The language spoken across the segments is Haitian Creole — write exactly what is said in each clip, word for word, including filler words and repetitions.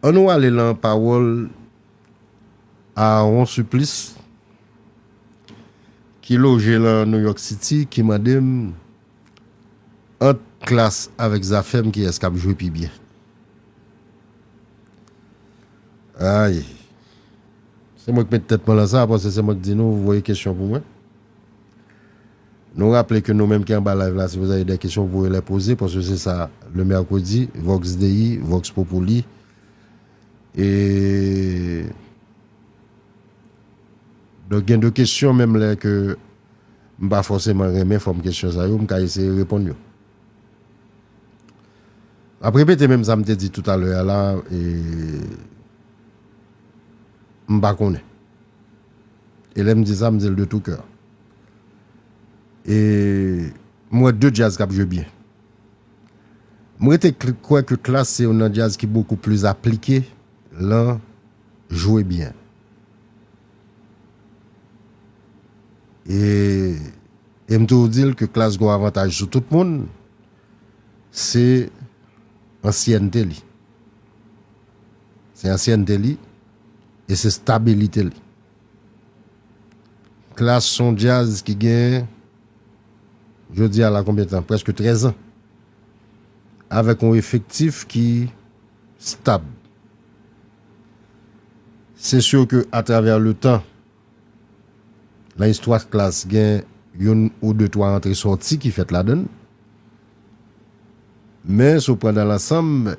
Ann nou ale lan pawòl Aaron Supplice, ki loje lan New York City, ki mande m, ant Klass avèk Zafèm, kiyès k ap jwe pi byen? Ay. Se mwen k met tèt mwen lan sa, paske se mwen k di nou voye kesyon pou mwen. Nou raple ke nou menm ki anba live la, si vous avez des questions, vous pouvez les poser, paske se sa, le mercredi, Vox Dei, Vox Populi. E donk, gen de kesyon, menm lè ke m pa fòseman renmen fòm kesyon sa yo, m ka eseye reponn yo. M ap repete menm sa m te di toutalè a la, e m pa konnen. E lè m di sa, m di l de tout cœur. E m wè de djaz k ap jwe byen. M rete kl-, kwè ke Klass se youn nan djaz ki bokou plis aplike lan jwe byen. E, e m toujou di l ke Klass gen yon avantaj sou tout moun, se ansyènte li. Se ansyènte li e se stabilite li. Klass se yon djaz ki gen, jodi a la, konbyen tan? Prèske trèz an. Avèk yon efektif ki stab. Se si ke atravè le tan, nan istwa Klass, gen youn ou de twa antre sòti ki fèt ladan l. Men, si w pran dan lansanm,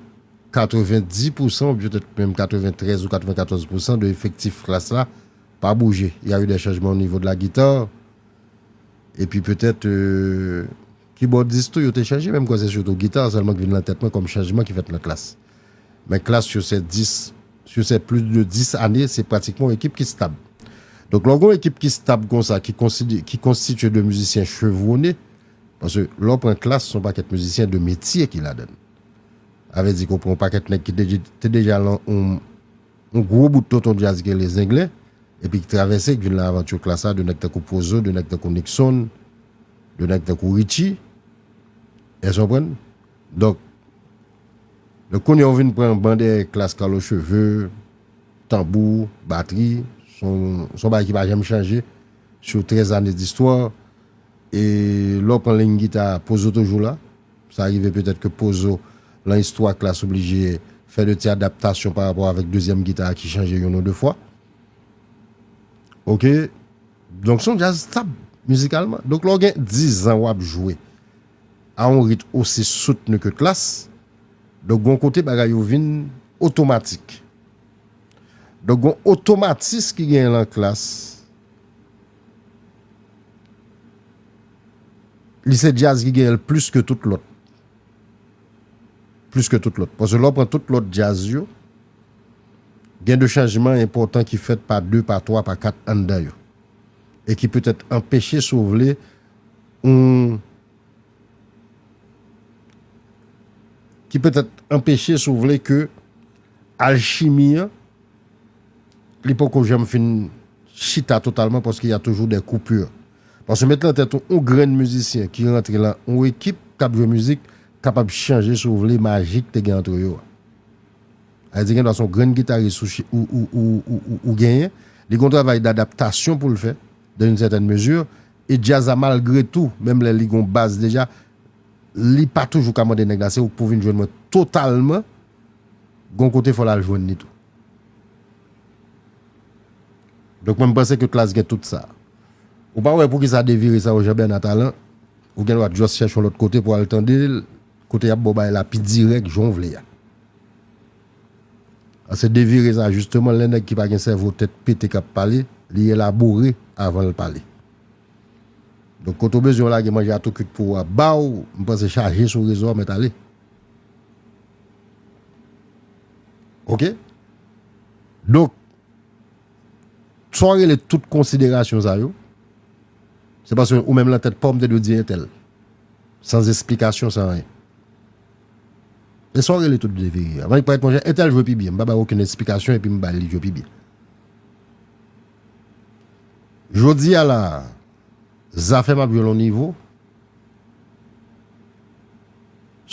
katrevendis pousan, ou petèt menm katreventrèz ou katrevenkatòz pousan de efektif Klass la pa bouje. Il y a eu des changements au niveau de la guitare. Epi petèt, euh, kibòdis tou, yo te chanje, men m kwè se sitou gita sèlman ki vin nan tèt mwen kòm chanjman ki fèt nan Klass. Men Klass, sur ces dix, sur ces plus de dix ane, se pratikman yon ekip ki stab. Donk, lè w gen yon ekip ki stab konsa, ki konside-, ki konstitye de mizisyen chevwone, paske lè w pran Klass, se yon pakèt mizisyen de metye ki ladan l. Sa vle di ke w pran yon pakèt nèg ki te, te deja lan yon, yon gwo bout tonton djaz ki rele Zenglen, epi ki travèse, ki vin lan avanti Klass la, de nèg tankou Pozo, de nèg tankou Nixon, de nèg tankou Richie. Èske w konprann? Donk, donk kounye a w vin pran ban dèyè Klass, Carlos Cheveux, tanbou, batri, se yon, se yon bagay ki pa janm chanje sou trèz ane distwa. E lè w pran liy gita, Pozo toujou la. Sa rive petèt ke Pozo, lan istwa Klass, oblije fè de ti adaptasyon pa rapò avèk dezyèm gita a ki chanje youn ou de fwa. Oke? Donk, se yon djaz stab mizikalman. Donk, lè w gen diz an w ap jwe a yon ritm osi soutni ke Klass, donk, gon kote bagay yo vin otomatik. Donk, gon otomatis ki genyen lan Klass. Li se djaz ki genyen l plis ke tout lòt. Plis ke tout lòt. Paske lè w pran tout lòt djaz yo, gen de chanjman enpòtan ki fèt pa de, pa twa, pa kat anndan yo. E ki petèt anpeche, si w vle, yon, ki petèt anpeche, si w vle, ke alchimi an, li poko janm fin chita totalman, paske y a toujours des coupures. Paske met lan tèt ou, yon grenn mizisyen ki rantre lan yon ekip k ap jwe mizik, kapab chanje, si w vle, maji k te gen ant yo a. Sa vle di, gendwa se yon grenn gitaris ou, chi- ou, ou, ou, ou, ou, ou genyen, li gen yon travay dadaptasyon pou l fè, dans une certaine mesure, e djaz la, malgre tou, menm lè li gen yon baz deja, li pa toujou ka mande nèg la, se ou k pou vin jwenn mwen totalman, gon kote fò l al jwenn li tou. Donk, mwen, m panse ke Klass gen tout sa. Ou pa wè poukisa devire sa yo, Jean Bernard Talan, ou gendwa just chèche yon lòt kote pou al tande l, kote y ap ba w bagay la pi dirèk, jan w vle a. Paske devire sa, jisteman, lè nèg ki pa gen sèvo, tèt pete k ap pale, li elabore avan l pale. Donk, kote w bezwen w lage manje a tou kwit pou w a ba w, m panse chaje sou rezo a, mèt ale. Oke? Donk, sa w rele tout konsiderasyon sa yo, se paske ou menm lan tèt pa w, m te dwe di entèl. Sans explication, sans rien. E sa w rele tout devire a? Mwen, parèt mwen, entèl jwe pi byen. M pa bay okenn eksplikasyon epi m bay li jwe pi byen. Jodi a la, Zafèm ap jwe l yon nivo.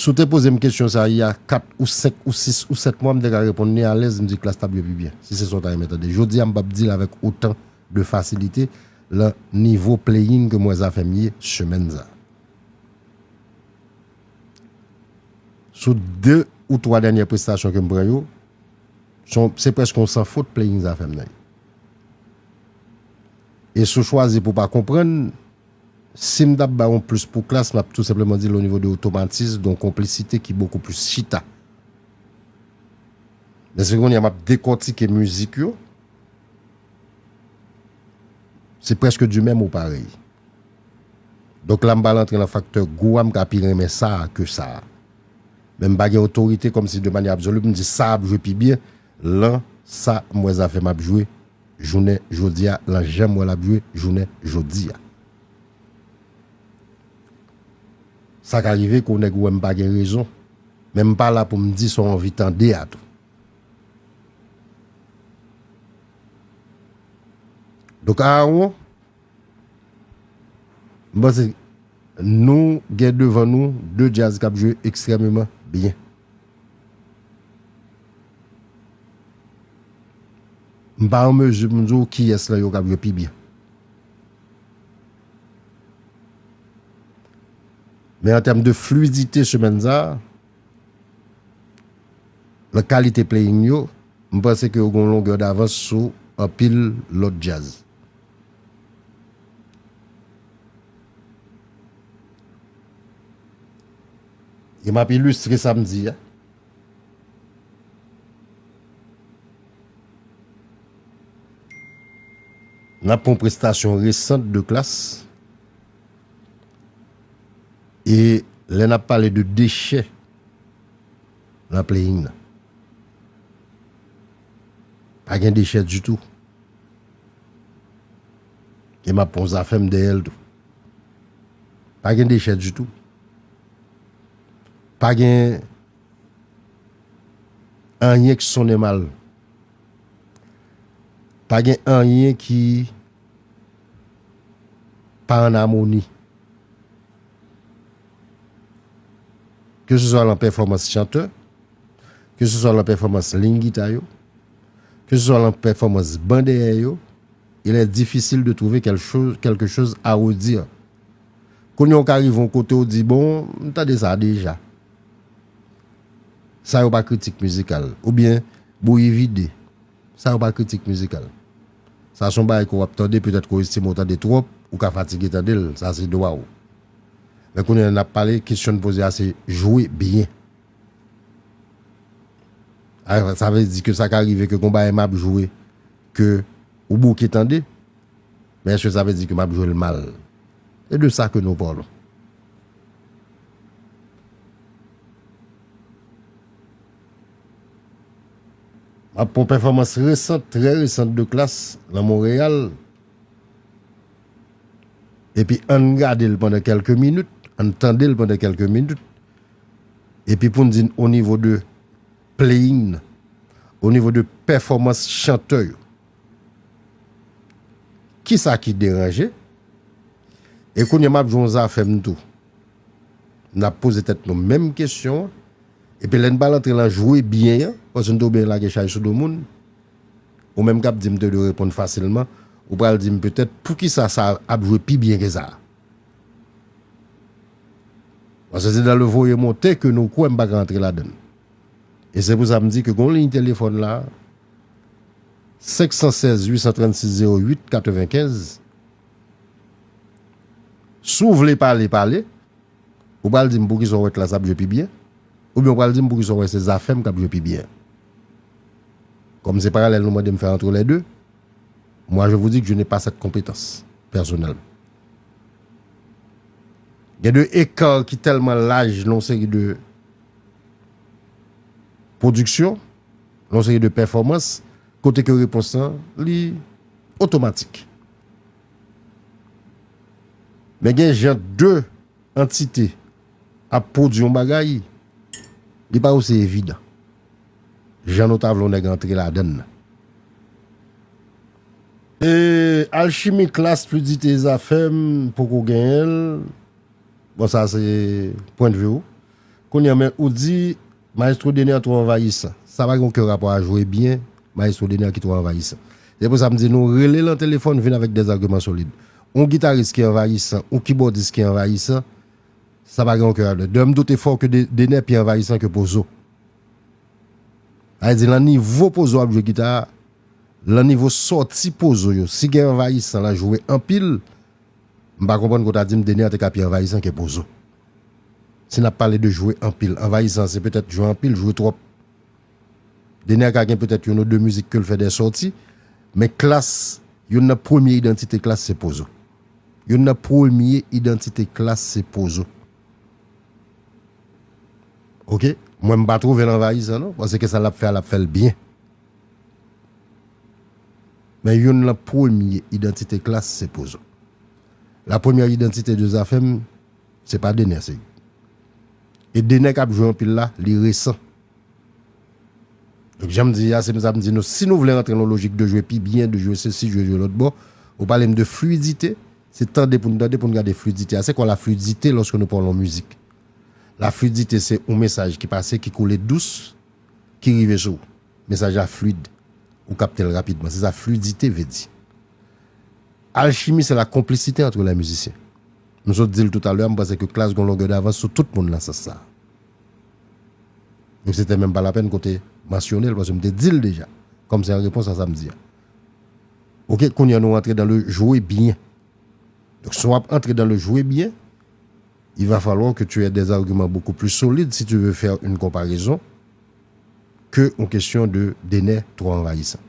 Si w te poze m kesyon sa a, il y a kat ou senk ou sis ou sèt mwa, m te ka reponn li alèz, m di Klass t ap jwe pi byen, si se sa w ta renmen tande. Jodi a, m p ap di l avèk otan de fasilite lan nivo play-in ke m wè Zafèm ye semèn sa a. Sou de ou twa dènyè prestasyon ke m pran yo, se yon, se prèske yon san fot play-in Zafèm nan ye. E si w chwazi pou w pa konprann, si m t ap ba w yon plis pou Klass, m ap tou senpleman di l o nivo de otomatis, de yon konplisite ki bokou plis chita. Men si kounye a m ap dekòtike mizik yo, se prèske du même au pareil. Donk la, m pral antre nan faktè gou a, m ka pi renmen sa a ke sa a. Men m pa gen otorite kòmsi de manyè absoli pou m di sa ap jwe pi byen lan sa m wè Zafèm ap jwe jounen jodi a, lan jan m wè l ap jwe jounen jodi a. Sa ka rive ke yon nèg wè m pa gen rezon, men m pa la pou m di sa w anvi tande a tou. Donk, Aaron, m panse nou gen devan nou de djaz k ap jwe ekstrèmeman byen. M pa an mezi pou m di w kiyès lan yo k ap jwe pi byen. Men an tèm de flwidite semèn sa a, nan kalite play-in yo, m panse ke yo gen yon longè davans sou anpil lòt djaz. E m ap ilistre sa m di a. N ap pran prestasyon resant de Klass. E lè n ap pale de dechè nan play-in nan, pa gen dechè ditou. E m ap pran Zafèm dèyè l tou. Pa gen dechè ditou. Pa gen anyen ki sonnen mal. Pa gen anyen ki pa an amoni. Ke se swa lan pèfòmans chantè, ke se swa lan pèfòmans liy gita yo, ke se swa lan pèfòmans ban dèyè yo, il est difficile de trouver quelque chose, quelque chose à redire. Kounye a w ka rive yon kote w di, bon, m tande sa deja. Sa yo pa kritik mizikal. Oubyen, bouyi vide. Sa yo pa kritik mizikal. Sa se yon bagay ke w ap tande, petèt ke w estime w tande twòp, ou ka fatige tande l, sa se dwa w. Men kounye a n ap pale, kesyon n poze a se jwe byen. A, sa vle di ke sa ka rive ke gon bagay m ap jwe ke ou bouke tande, men èske sa vle di ke m ap jwe l mal? Se de sa ke nou pale. M ap pran pèfòmans resant, trè resant de Klass lan Monreyal. Epi ann gade l pandan kèlke minit, ann tande l pandan kèlke minit. Epi pou n di n o nivo de play-in, o nivo de pèfòmans chantè yo, kisa ki deranje? E kounye a m ap jwe yon Zafèm tou. N ap poze tèt nou menm kesyon an. Epi lè n pral antre lan jwe byen an, paske n te obliye lage chay sou do moun, ou menm k ap di m te dwe reponn fasilman, ou pral di m petèt, poukisa sa ap jwe pi byen ke sa? Paske se dan le voye monte ke nou kwè m pa ka antre ladan l. E se pou sa m di ke gon liy telefòn la, senk san sèz uit san trannsis zewo uit katrevenkenz. Si w vle pale, pale. Ou pral di m poukisa w wè Klass ap jwe pi byen, oubyen w pral di m poukisa w wè se Zafèm k ap jwe pi byen. Kòm se paralèl nou mande m fè entre les deux, moi je vous dis que je n'ai pas cette compétence, personnellement. Gen de ekar ki tèlman laj nan yon seri de pwodiksyon, nan yon seri de pèfòmans, kote ke repons lan, li otomatik. Men gen jan de antite ap pwodui yon bagay, li pa osi evidan jan nou ta vle yon nèg antre ladan l nan. E, Alchimi Klass, Fluidité Zafèm poko genyen l. Bon, sa se pwendvi w. Kounye a, men ou di Maestro Dener twò anvayisan. Sa pa gen okenn rapò a jwe byen, Maestro Dener ki twò anvayisan. Se pou sa m di nou, rele l an telefòn, vin avèk des arguments solides. Yon gitaris ki anvayisan, yon kibòdis ki anvayisan, sa pa gen okenn rapò. Dayè, m doute fò ke De- Dener pi anvayisan ke Pozo. Sa vle di, nan nivo Pozo ap jwe gita a, nan nivo sòti Pozo yo, si gen anvayisan la jwe anpil, m pa konprann kote w di m Dener te ka pi anvayisan ke Pozo. Si n ap pale de jwe anpil, anvayisan se petèt jwe anpil, jwe twòp. Dener ka gen petèt youn ou de mizik ke l fè de sòti, men Klass, youn nan premye idantite Klass se Pozo. Youn nan premye idantite Klass se Pozo. Oke? Mwen, m pa twouve l anvayisan, non, paske sa l ap fè a, l ap fè l byen. Men youn nan premye idantite Klass se Pozo. La première identité de Zafèm, se pa Dener, se. E Dener k ap jwe anpil la, li resan. Donk, jan m di a, se sa m di nou, si nou vle rantre nan lojik de jwe pi byen, de jwe sesi, jwe, jwe lòt bò, ou pale m de fluidité, se tande pou n tande, pou n gade fluidité a. C'est quoi la fluidité lorsque nous parlons musique? La fluidité, se yon mesaj ki pase, ki koule dous, ki rive sou ou. Mesaj la fluid. Ou kapte l rapidman. Se sa fluidité vle di. Alchimie, c'est la complicité entre les musiciens. M sot di l toutalè, m panse ke Klass gon longè davans sou tout moun nan sans sa. Donk, se te menm pa lapèn kote mansyone l, paske m te di l deja. Kòm se an repons a sa m di a. Oke, kounye a nou rantre dans le jwe byen. Donk, si w ap antre dans le jwe byen, il va falloir que tu aies des arguments beaucoup plus solides si tu veux faire une comparaison que yon kesyon de Dener twò anvayisan.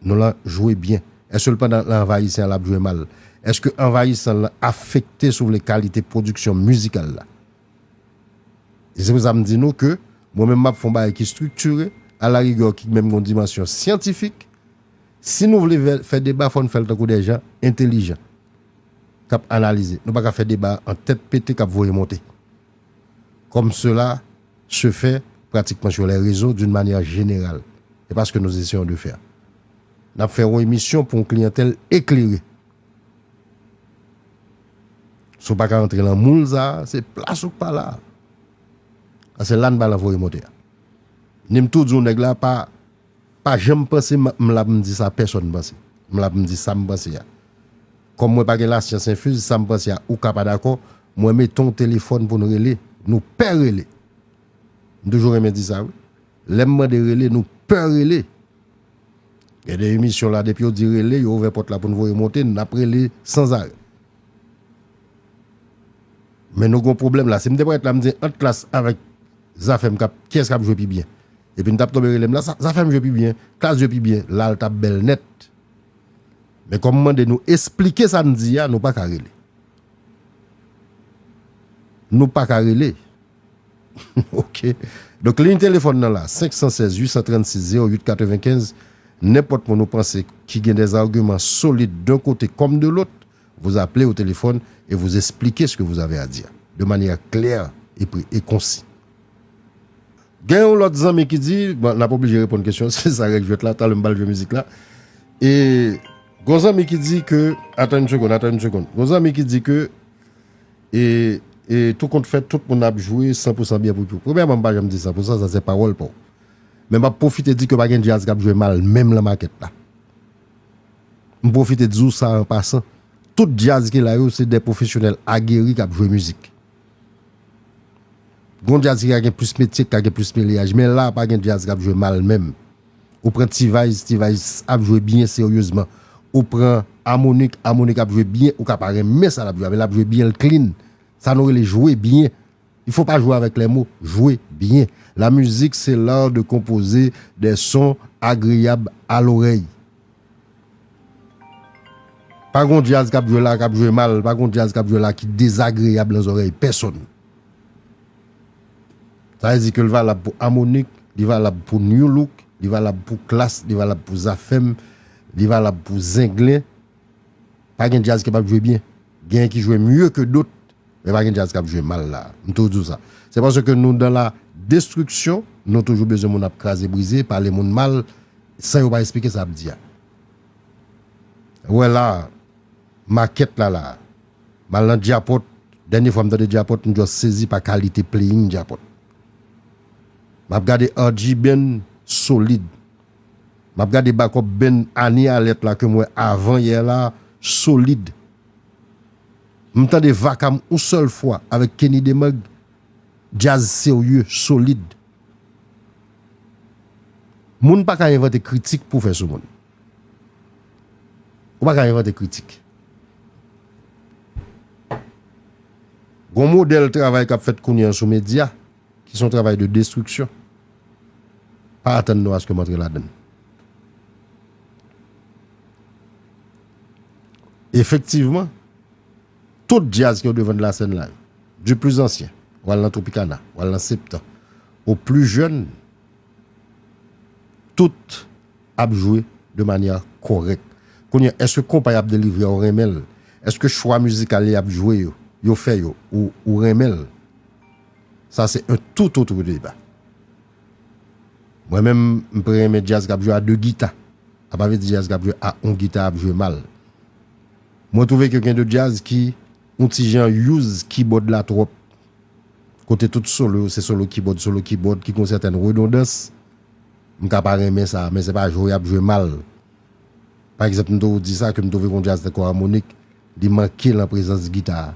Nou la jwe byen. Èske l pandan l anvayisan l ap jwe mal? Èske anvayisan l afekte, si w vle, kalite pwodiksyon mizikal la? E se pou sa m di nou ke mwen menm m ap fè yon bagay ki striktire, alarigè ki menm gon dimansyon syantifik. Si nou vle fè, fè deba, fò n fè l tankou de jan entelijan k ap analize. Nou pa ka fè deba an tèt pete k ap voye monte. Comme cela se fait pratiquement sur les réseaux d'une manière générale. C'est pas ce que nous essayons de faire. N ap fè yon emisyon pou yon kliyantèl eklere. Si w pa ka rantre nan moul sa a, se plas ou k pa la. Paske la n pa nan voye monte a. Ni m tou di w nèg la pa, pa janm panse m, m la pou m di sa pèsonn panse. M la pou m di sa m panse a. Kòm mwen pa gen lasyans enfiz, sa m panse a, ou ka pa dakò, mwen mete yon telefòn pou n rele, nou pè rele. M toujou renmen di sa, wi. Lè m mande rele, nou pè rele. Gen de emisyon la, depi yo di rele, yo ouvè pòt la pou n voye monte, n ap rele sanzarè. Men nou gon pwoblèm la. Si m te parèt la, m di ant Klass avèk Zafèm k ap, kiyès k ap jwe pi byen? Epi n t ap tonbe rele m la, Za- Zafèm jwe pi byen, Klass jwe pi byen. La, l t ap bèl nèt. Men kòm m mande nou esplike sa n di a, nou pa ka rele. Nou pa ka rele. Ok. Donk, liy telefòn nan la, senk san sèz, uit san trannsis, zewo uit katrevenkenz, nenpòt moun ou panse ki gen des arguments solides d'un côté comme de l'autre, vous appelez au téléphone et vous expliquez ce que vous avez à dire de manière claire et, pré- et concis. Gen yon lòt zanmi ki di, bon, n ap oblije reponn kesyon, se sa règ jwèt la, talè m pral jwe mizik la. E gon zanmi ki di ke, atann yon segonn, atann yon segonn. Gon zanmi ki di ke, e, e tou kont fèt, tout moun ap jwe san pou san byen pou pou. Premyèman, m pa janm di san pou san, sa se pawòl pa w. Men m ap pwofite di ke pa gen djaz k ap jwe mal, menm lan makèt la. M pwofite di w sa an pasan. Tout djaz ki la yo, se de pwofesyonèl ageri k ap jwe mizik. Gon djaz ki ka gen plis metye, ki ka gen plis melyaj, men la pa gen djaz k ap jwe mal menm. Ou pran T-Vice, T-Vice ap jwe byen seryezman. Ou pran Harmonik, Harmonik ap jwe byen, ou ka pa renmen sa l ap jwe, men l ap jwe byen, l clean. Sa nou rele jwe byen. Il faut pas jouer avec les mots, jouer bien. La musique, c'est l'art de composer des sons agréables à l'oreille. Pa gon djaz k ap jwe la, k ap jwe mal, pa gon djaz k ap jwe la ki dezagreyab nan zòrèy pèsonn. Sa vle di ke l valab pou Harmonik, li valab pou Nu Look, li valab pou Klass, li valab pou Zafèm, li valab pou Zenglen. Pa gen djaz ki p ap jwe byen. Gen ki jwe mye ke dot, men pa gen djaz k ap jwe mal la. M toujou di w sa. Se paske nou dans la destruction, nou toujou bezwen moun ap kraze brize, pale moun mal, san yo pa esplike sa ap di a. Ou wè la, makèt la la. M al nan Djapòt, Dènye fwa m tande Djapòt, m just sezi pa kalite playing Djapòt. M ap gade R G Band, solid. M ap gade backup band Ani Alèt la ke m wè avan yè la, solid. M tande Vakam yon sèl fwa avèk Kenny Demag, djaz serye, solid. Moun pa ka envante kritik pou fè sou moun. Ou pa ka envante kritik. Gon modèl travay k ap fèt kounye an sou medya, ki se yon travay de destriksyon. Pa atann nou aske m antre ladan l. Efektivman, tout djaz ki o devan de la sèn la, du plus ancien, w al nan Tropicana, w al nan Septan, au plus jeune, tout ap jwe de manyè kòrèk. Kounye a, èske konpa y ap delivre a ou renmen l? Èske chwa mizikal y ap jwe yo, yo fè yo, ou, ou renmen l? Sa se un tout autre débat. Mwen menm, m pre renmen djaz k ap jwe a de gita. Sa pa vle di djaz k ap jwe a yon gita ap jwe mal. Mwen twouve ke gen de djaz ki yon ti jan use keyboard la twòp. Kote tout solo yo se solo keyboard, solo keyboard ki gon sètèn redondans. M ka pa renmen sa, men se pa jwe y ap jwe mal. Pa egzanp, m te di sa ke m twouve gon djaz tankou Harmonik, li manke lan prezans gita a.